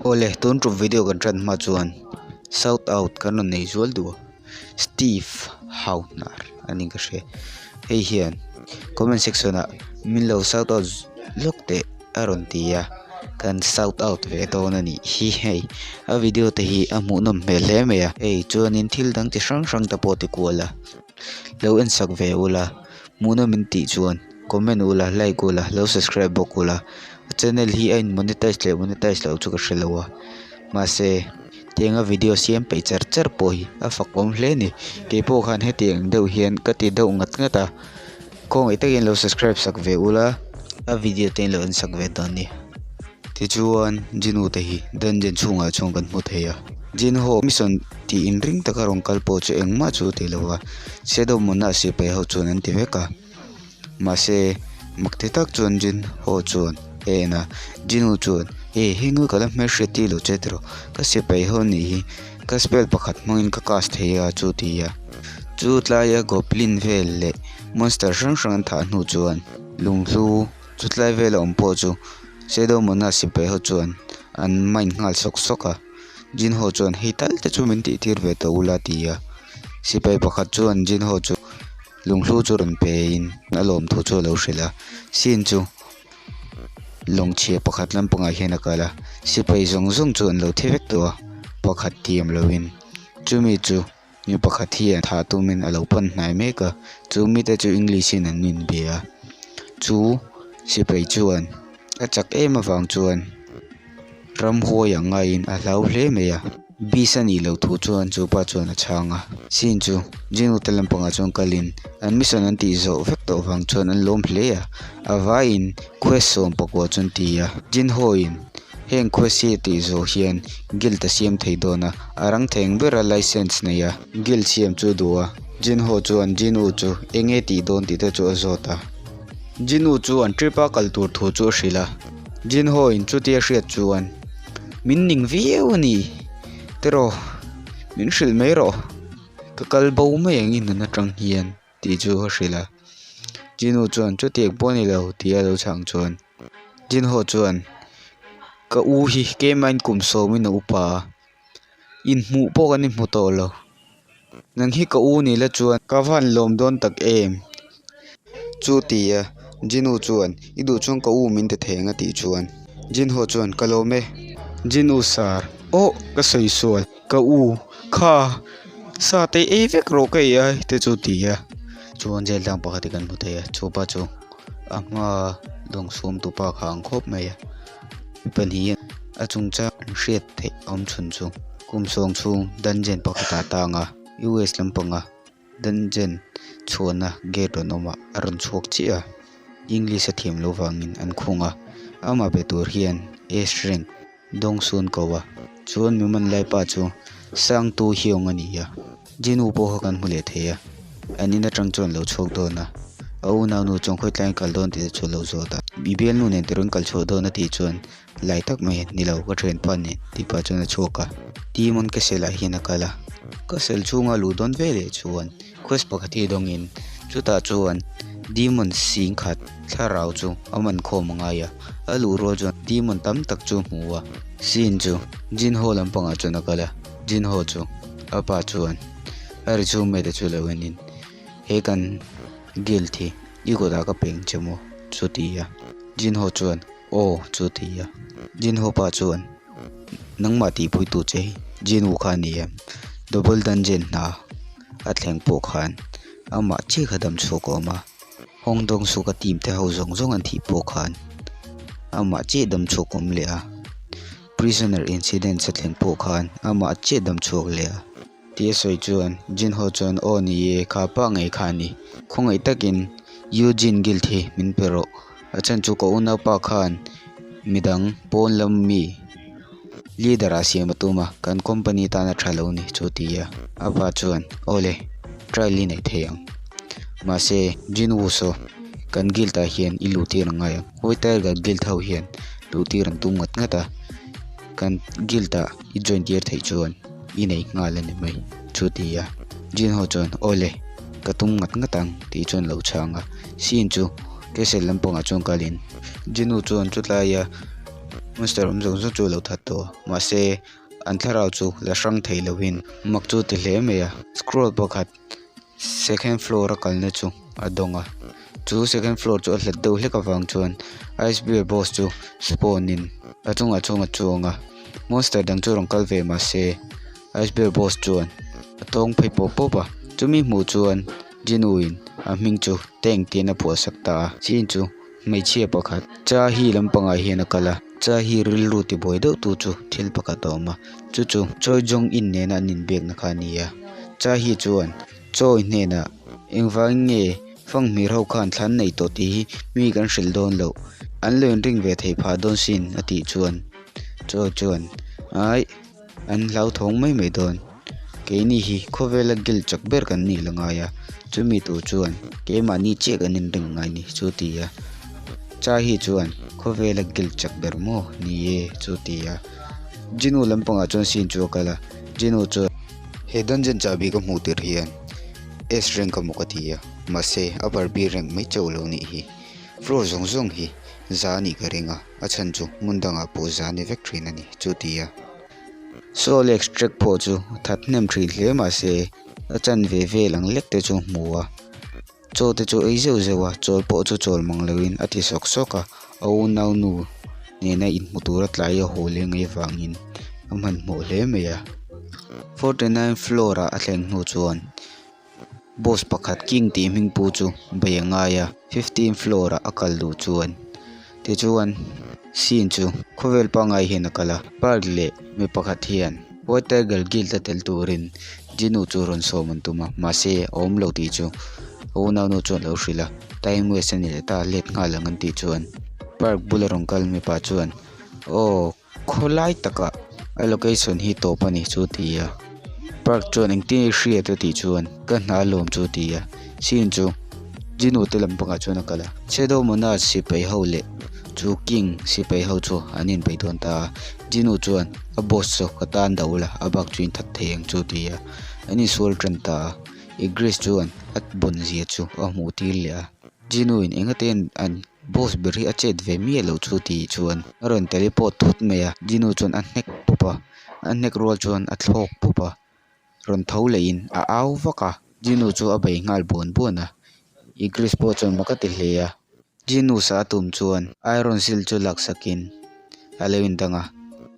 Awle, tun tum video kan tan hma chuan shout out kan rawn nei zual duh a, Steve Hauhnar a ni ka hria. Hei hian comment section ah min lo shout out lawk teh a rawn ti a, kan shout out ve dawn a nih hi hei. A video te hi a hmuhnawm hmel hle mai a, hei chuanin thil dang chi hrang hrang te pawh ti kual a, lo en sak ve ula, hmuhnawm in tih chuan comment ula like ula lo subscribe bawk ula a channel hi a in monetize leh monetize loh chu ka hre lo a mahse tianga video siam peih char char pawh hi a fak awm hle a ni keipawh khan hetiang deuh hian ka ti deuh ngat ngat a khawngaih takin lo subscribe sak ve ula a video te in lo en sak ve dawn a ni tichuan Jinu te hi dungeon chhungah chuan kan hmu thei a Jin ho mission tih inring taka rawn kal pawh chu engmah chu a ti lo a shadow mawna sipai ho chuan an ti vek a. Mahse, mak ti tak chuan Jin Ho chuan a en a, Jin Ho chuan, Hey, hei nge ka la hmelhriat tir lo che tiraw? Ka sipai ho nih hi, ka spell pakhat hmangin ka cast thei a chu ti a. Chu tlaia goblin vel leh monster hrang hrang an thah hnu chuan lunghlu chu tlai vela awm pawh chu Shadow Mona sipai ho chuan an mine nghal sawk sawk a. Jin Ho chuan, Hei tal te chu min tih tir ve tawh ula ti a. Sipai pakhat chuan Jin Ho chu. Lunghlu chu rawn pe in a lawmthu chu a lo hrilh a, Sin chu lawng chhia pakhat lampangah hian a kal a, sipai zawng zawng chu an lo thi vek tawh a, pakhat thiam lovin chumi chu mi pakhat hian thah tumin a lo pan hnai mek a, chu mite chu English in an inbia a, chu sipai chuan a chak em avang chuan ramhuai ang ngaiin a hlau hle mai a. Beast a nih loh thu chuan chu pa chuan a chhang a. Sin chu Jinu te lampangah chuan kalin an mission an tih zawh vek tawh vang chuan an lawm hle a. A vaiin quest 14 chu an ti a. Jin Ho in heng quest hi a tih zawh hian guild a siam thei dawn a, a rang theng bera license nei a guild siam chu a duh a. Jin Ho chuan Jin Woo chu eng nge tih dawn tih te chu a zawt a. Jin Woo chuan trip a kal tur thu chu a hrilh a. Jin Ho in chutia hriat chuan. Min ning viau a ni tiraw min hrilh mai rawh ka kal bo mai ang i nun atang hian tih chu a hrilh a Jinu chuan chutiang pawh a ni lo tih a lo chhang chuan Jinho chuan ka u hi keimahin kum sawmin a upa a inhmuh pawh kan inhmu tawh lo nang hi ka u ni la chuan ka van lawm dawn tak em chu ti a Jinu chuan i duh chuan ka u min ti thei ang a tih chuan Jinho chuan ka lawm e Jinu sar aw ka sawi sual ka u kha sa te ei vek rawh ka ei ai te chu ti a chuan jail tlang pakhat hi kan hmu thei a chupa chu a hma lawng sum tu pa kha ang khawp mai a. Pahnih a chungchang an hriat theih awm chhun chu kum sawng chhung dungeon pakhatah a tang a, US lampanga dungeon chhuahna gate rawn awmah a rawn chhuak chiah a, English a thiam loh vangin an khung a, amah be tur hian S rank dawng sun ko a, chuan mi man lai pa chu Sangtu Hyung a ni a. Jinu pawh kha kan hmu leh thei a, an in atang chuan lo chhuak dawn a, a unaunu chuan khawi tlaiin kal dawn tih te chu a lo zawt a, i bialnu nen tirawn kal chhuah dawn a tih chuan lai tak mai ni lo ka thianpa nen tih pah chuan a chhuak a, Demon Castle ah hian a kal a, Castle chhunga luh dawn ve leh chuan quest pakhat hi dawngin chutah chuan Demon singkhat thlarau chu a man khawm a ngai a, a luh rual chuan Demon tam tak chu a hmu a, Sin chu Jin Ho lampangah chuan a kal a. Jinho chu a pa chuan a ri chhung mite chu lo enin he kan guild hi i kutah ka peng che maw chu ti a Jinho chuan aw chu ti a Jinho pa chuan nangmah tihpui tu che hi Jinwoo kha a ni em double dungeon hna a thleng pawh khan amah chiah kha dam chhuak a awm a Hong Dong Suk a team te ho zawng zawng an thih pawh khan amah chiah dam chhuak a awm leh a. Prisoner incident sa thleng pawh khan amah chiah dam chhuak leh a. Tia sawi chuan Jinho chuan aw ni e, kha pa ngei kha a ni. Khawngaih takin Eugene Guild hi min pe rawh. A chhan chu ka unaupa khan midang pawn lam mi leader ah siam a tum a, kan company tan a tha lo ni chu ti a. A pa chuan aw le, trial i nei thei ang. Mahse Jinwoo saw kan guild ah hian i luh tir ang ngai ang. Hawi Tiger guild ho hian luh tir an tum ngat ngat a, kan guild ah i join tir theih chuan i nei nghal a ni mai chu ti a. Jin ho chuan aw le ka tum ngat ngat ang tih chuan lo chhang a, Sin chu Castle lampangah chuan kalin Jin ho chuan chutlaia. Monster awm zawng zawng chu a lo that tawh a, mahse an thlarau chu la hrang thei lovin mak chu a ti hle mai a. Scroll pakhat second floor a kalna chu a dawng a, chu second floor chu a hlat deuh hlek avang chuan ice bear boss chu spawn in a chungah chuan a chuang a, monster dang chu rawn kal ve mahse ice bear boss chuan a tawng phei pawp pawp a, chumi hmuh chuan Jinu in a hming chu tank tiin a phuah sak ta a, chin chu hmeichhia pakhat cha hi lampangah hian a kal a, cha hi rilru tibuai deuh tu chu thil pakhat a awm a, chu chu Choi Jong In nena an inbiakna kha a ni a, cha hi chuan Choi hnenah engvangin nge fanghmir ho khan thlan nei tawh tih hi mi kan hrilh dawn loh, an lo inring ve theih phah dawn sin a tih chuan Choi chuan aih. An hlauthawng mai mai dawn. Keini hi khawvela guild chak ber kan nih la ngai a, chumi tur chuan keimahni chiah kan inring ngai ni chu ti a. Chai hi chuan khawvela guild chak ber maw ni e chu ti a. Jinu lampangah chuan scene chu a kal a, Jinu chuan. He dungeon chahbi ka hmuh tir hian S rank emaw ka ti a, mahse upper B rank mai chauh lo nih hi. Floor zawng zawng hi za anih ka ring a. A chhan chu hmun dangah pawh za ni vek thin a ni, chu ti a. Soul extract pawh chu that hnem thin hle mah se a chanve vel ang lek te chu hmu a. Chaw te chu ei zeuh zeuh a, chawl pawh chu chawl mang loin a ti sawk sawk a, a unau nu nena inhmu tura tlai a haw leng ai vangin a hmanhmawh hle mai a. 49 floor ah a thleng hnu chuan Boss pakhat King tih hming pu chu bei a ngai a, 15 floor ah a kal duh chuan tichuan scene chu khawvel pangngai hian a kal a, park leh mi pakhat hian White Tiger Guild a tel turin Jinu chu rawn sawm an tum a, mahse a awm lo tih chu a unaunu chuan a lo hrilh a, time waste a ni leh ta let nghal ang an tih chuan park bula rawn kal mipa chuan aw. Khawlai takah a location hi tawp a ni chu ti a park chuan engtin nge hriat a tih chuan ka hna lawm chu ti a scene chu Jinu te lam pangah chuan a kal a Pseudomonas sipai ho leh chu king sipai ho chu an inbei dawn ta a Jinu chuan a boss chu ka tan do la a bak chu in that thei ang chu ti a an insual tan ta a Igris chuan a bawn zia chu a hmuh tir leh a Jinu in engate an. Boss ber hi a chet ve miah loh chu tih chuan a rawn teleport thut mai a, Jinu chuan a hnek pawp a, a hnek rual chuan a thlawk pawp a, rawn tho leh in a au vak a, Jinu chu a bei nghal buan buan a, Igris pawh chuan mak a ti hle a, Jinu sa a tum chuan Iron Shield chu laksak in a lo indang a,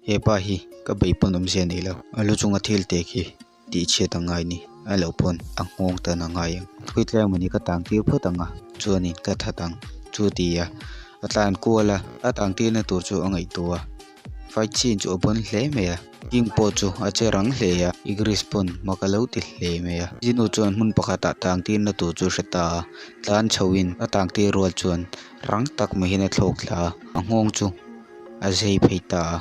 hepa hi ka bei pawn awmzia a nei lo, a lu chunga thil tek hi. Tih chhiat a ngai ni a loh pawn a nghawng tan a ngai ang. Khawitlai mawni ka tang tir phawt ang a, chuanin ka that ang chu ti a, a tlan kual a, a tang tirna tur chu a ngaihtuah a, fight scene chu a bawn hle mai a, King pawh chu a che rang hle a, Igris pawn mak a lo ti hle mai a, Jinu chuan hmun pakhatah tang tirna tur chu hre ta a, tlan chhoin a tang tir rual chuan rang tak mai hian a thlawk thla a, a nghawng chu a zai phei ta a.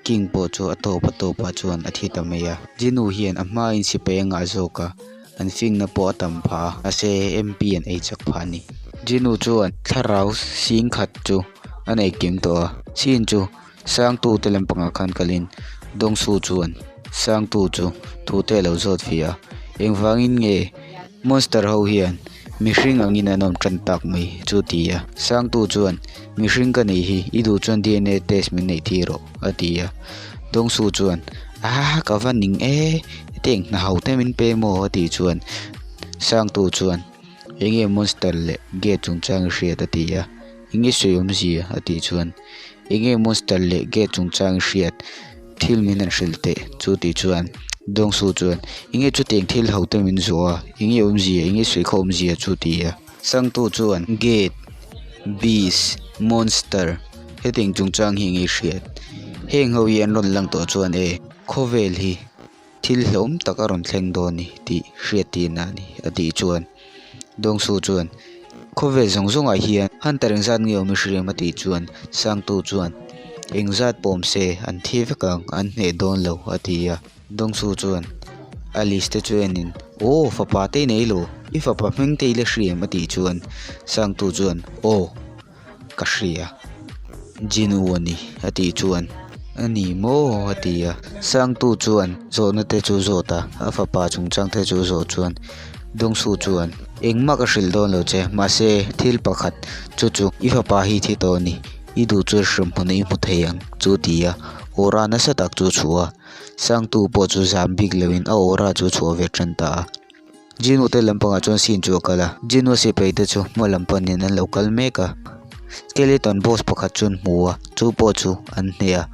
King pawh chu a tawp a tawpah chuan a thi ta mai a. Jinu hian a hmain sipai a ngah zawk a, an fingna pawh a tam phah a, mahse MP an ei chak phah a ni. Jinu chuan thlarau sing khat chu a nei kim tawh a, chin chu Sangtu te lampangah khan kalin Dawngsu chuan Sangtu chu thu te a lo zawt ve a, engvangin nge Monster ho hian mihring angin an awm tan tak mai chu ti a. Sangtu chuan, Mihring ka nih hi, i duh chuan DNA test min neih thih rawh, a ti a. Dawngsu chuan, Aa, ka va ning e, hetiang hna ho te min pe maw? a tih chuan Sangtu chuan, Enge monster leh gate chungchang i hriat? a ti a. Enge sawi awmzia? a tih chuan, Enge monster leh gate chungchang i hriat? Thil min han hrilh teh chu tih chuan Dawngsu chuan enge chutiang thil ho te min zawh a enge awmzia enge sawi kha awmzia chu ti a. Sangtu chuan gate, beast, monster hetiang chungchang hi enge i hriat heng ho hi an rawn lang tawh chuan e khawvel hi thil hlauhawm tak a rawn thleng dawn a ni tih hriat tirna a ni a tih chuan Dawngsu chuan khawvel zawng zawngah hian hunter engzat nge awm i hriam a tih chuan Sangtu chuan engzat pawh awm se an thi vek ang an hneh dawn lo a ti a Dawngsu chuan Alice te chu enin aw fapa te i nei lo i fapa hming te i la hriam a tih chuan Sangtu chuan aw. Ka hria, Jinu a ni a tih chuan a ni maw a ti a. Sangtu chuan zawhna te chu zawt a, a fapa chungchang te chu zawh chuan Dawngsu chuan engmah ka hrilh dawn lo che, mahse thil pakhat chu chu i fapa hi thi tawh a ni. I duh chuan hremhmun i hmu thei ang chu ti a, aura nasa tak chu a chhuah a. Sangtu pawh chu zam bik loin a aura chu a chhuah ve tan ta a. Jinu te lampangah chuan scene chu a kal a, Jinu sipai te chu hma lam panin an lo kal mek a. Skeleton boss pakhat chu an hmu a, chu pawh chu an hneh a,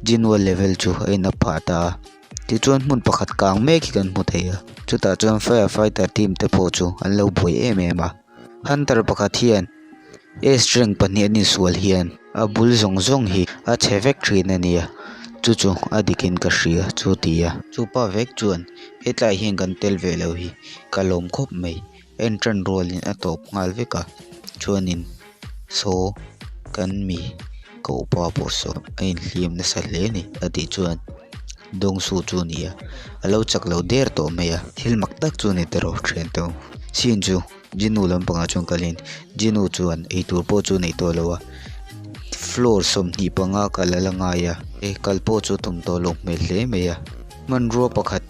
Jinua level chu a in up phah ta a. Tichuan hmun pakhat kang mek hi kan hmu thei a, chutah chuan fire fighter team te pawh chu an lo buai em em a. Hunter pakhat hian S rank pahnih an insual hian a bul zawng zawng hi a chhe vek thin a nia, chu chu a dikin ka hria chu ti a. Chupa vek chuan hetlai hian kan tel ve lo hi ka lawm khawp mai, en tan rualin a tawp nghal vek a, chuanin saw kan mi ka upa pawh saw a inhliam nasa hle a ni a tih chuan Dawngsu chu a ni a, a lo chak lo der tawh mai a, thil mak tak chu a ni tawh thian te u, scene chu. Jinu lampangah chuan kalin Jinu chuan eitur pawh chu nei tawh lo a floor 25 kal a la ngai a e kal pawh chu tum tawh loh hmel hle mai a hmanrua pakhat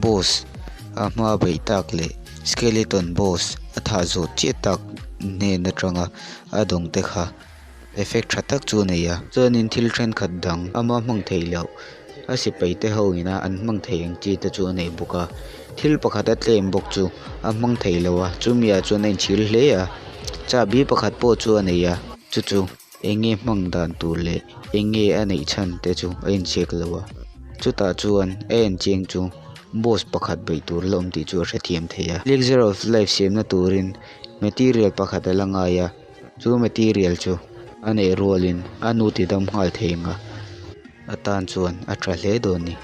boss a hma beih tak leh skeleton boss a thah zawh chiah tak hnen atanga a dawng te kha effect tha tak chu a nei a chuanin thil thenkhat dang ama hmang theih loh a sipai te ho ina an hmang thei ang chi te chu a nei bawk a thil pakhat a tlem bawk chu a hmang thei lo a chumi ah chuan a inchhir hle a chahbi pakhat pawh chu a nei a chu chu eng nge hmang dan tur leh eng nge a neih chhan te chu a inchhiak lo a chutah chuan a en chiang chu boss pakhat beih tur la awm tih chu a hrethiam thei a elixir of life siamna turin material pakhat a la ngai a. Chu material chu a neih rualin a nu ti dam nghal thei ang a, a tan chuan a tha hle dawn a ni.